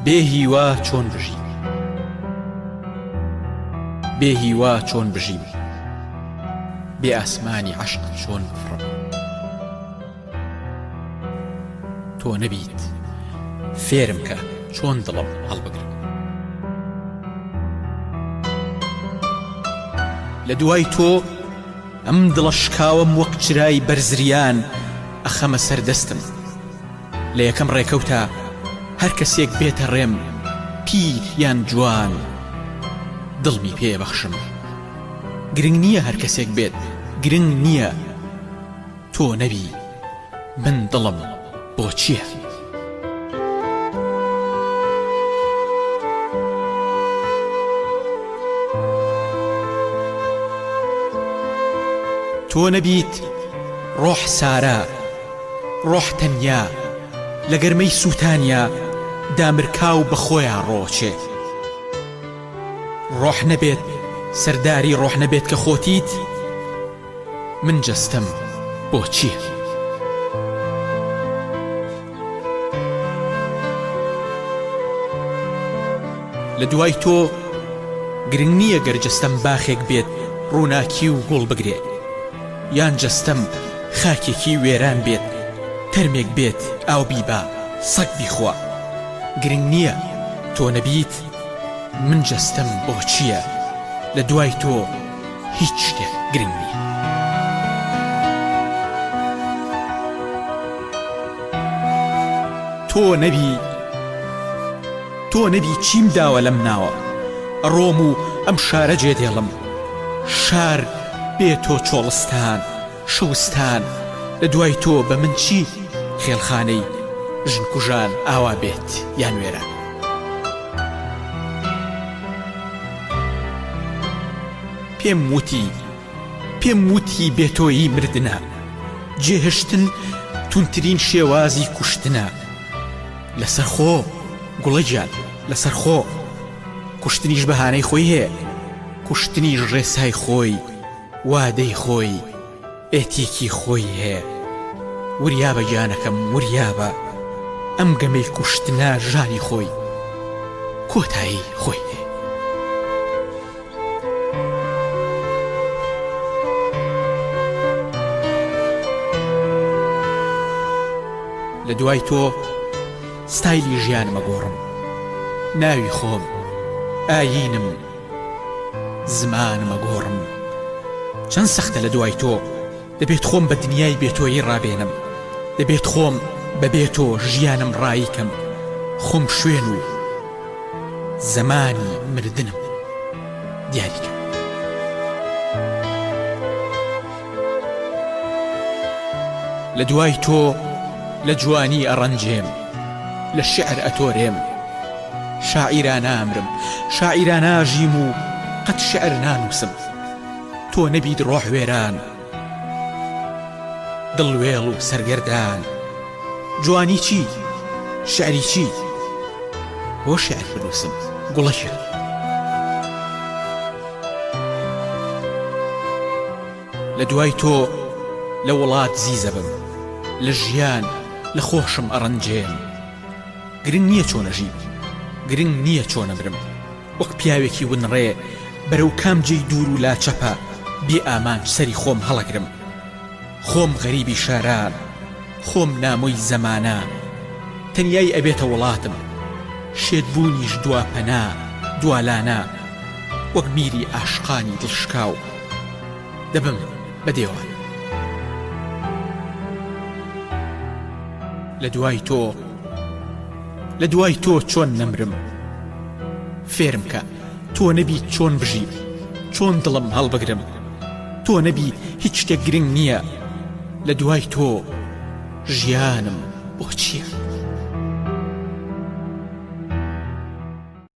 بێ هیوا چۆن بژیم؟ بێ هیوا چۆن بژیم؟ بێ ئاسمانی عەشق چۆن بفڕم؟ تۆ نەبیت فێرم کە چۆن دڵم هەڵبگرم. لە دوای تۆ ئەم دڵە شکاوەم وەک چرای بەر زریان ئەخەمە سەر دەستم. لە یەکەم ڕێکەوتا هەر کەسێک بێتە ڕێم پیر یان جوان دڵمی پێ بەخشم. گرنگ نییە هەر کەسێک بێت گرنگ نییە تۆ نەبی من دڵم بۆ چییە؟ تۆ نەبیت ڕۆح سارا ڕۆح تەنیا لە گەرمەی سووتانیا دامرکاو بە خۆیا ڕۆچێ. ڕۆح نەبێت سەرداری ڕۆح نەبێت کە خۆتیت من جەستەم بۆ چییە؟ لە دوای تۆ گرنگ نییە گەر جەستەم باخێک بێت ڕووناکی و گوڵ بگرێ یان جەستەم خاکێکی وێران بێت تەرمێک بێت ئاو بیبا سەگ بیخوا گرنگ نییە تۆ نەبیت من جەستەم بۆ چییە لە دوای تۆ هیچ شتێک گرنگ نییە. تۆ نەبی تۆ نەبی چیم داوە لەم ناوە ئەڕۆم و ئەم شارە جێ دێڵم شار بێ تۆ چۆڵستان شەوستان لە دوای تۆ بە من چی خێڵخانەی ژنکوژان ئاوا بێت یان وێران. پێم وتی پێم وتی بێ تۆیی مردنە جێهشتن توندترین شێوازی کوشتنە لەسەرخۆ گوڵە گیان لەسەرخۆ کوشتنیش بەهانەی خۆی هەیە کوشتنیش ڕێسای خۆی وادەی خۆی ئێتیکی خۆی هەیە وریابە گیانەکەم وریابە ئەم گەمەی کوشتنە ژانی خۆی کۆتایی خۆی هەیە. لە دوای تۆ ستایلی ژیانم ئەگۆڕم ناوی خۆم ئایینم زمانم ئەگۆڕم چەند سەختە لە دوای تۆ دەبێت خۆم بە دنیای بێ تۆیی ڕابێنم دەبێت خۆم بە بێ تۆ ژیانم ڕایی کەم خۆم شوێن و زەمانی مردنم دیاری کەم. لە دوای تۆ لە جوانی ئەڕەنجێم لە شیعر ئەتۆرێم شاعیرانە ئەمرم شاعیرانە ئەژیم و قەت شیعر نانووسم تۆ نەبیت ڕۆح وێران دڵ وێڵ و سەرگەردان جوانی چی شیعری چی بۆ شیعر بنووسم گوڵە گیان. لە دوای تۆ لە وڵات زیزەبم لە ژیان لە خۆشم ئەڕەنجێم گرنگ نییە چۆن ئەژیم گرنگ نییە چۆن ئەمرم وەک پیاوێکی ونڕێ بەرەو کام جێی دوور و لاچەپە بێ ئامانج سەری خۆم هەڵەگرم خۆم غەریبی شاران خۆم نامۆی زەمانە تەنیایی ئەبێتە وڵاتم شێت بوونیش دوا پەنا دوا لانە وەک میری ئاشقانی دڵشکاو دەبم بە دێوانە. لە دوای تۆ لە دوای تۆ چۆن نەمرم فێرم کە تۆ نەبی چۆن بژیم چۆن دڵم هەڵبگرم تۆ نەبی هیچ شتێک گرنگ نییە لە دوای تۆ ژیانم بۆ چییە؟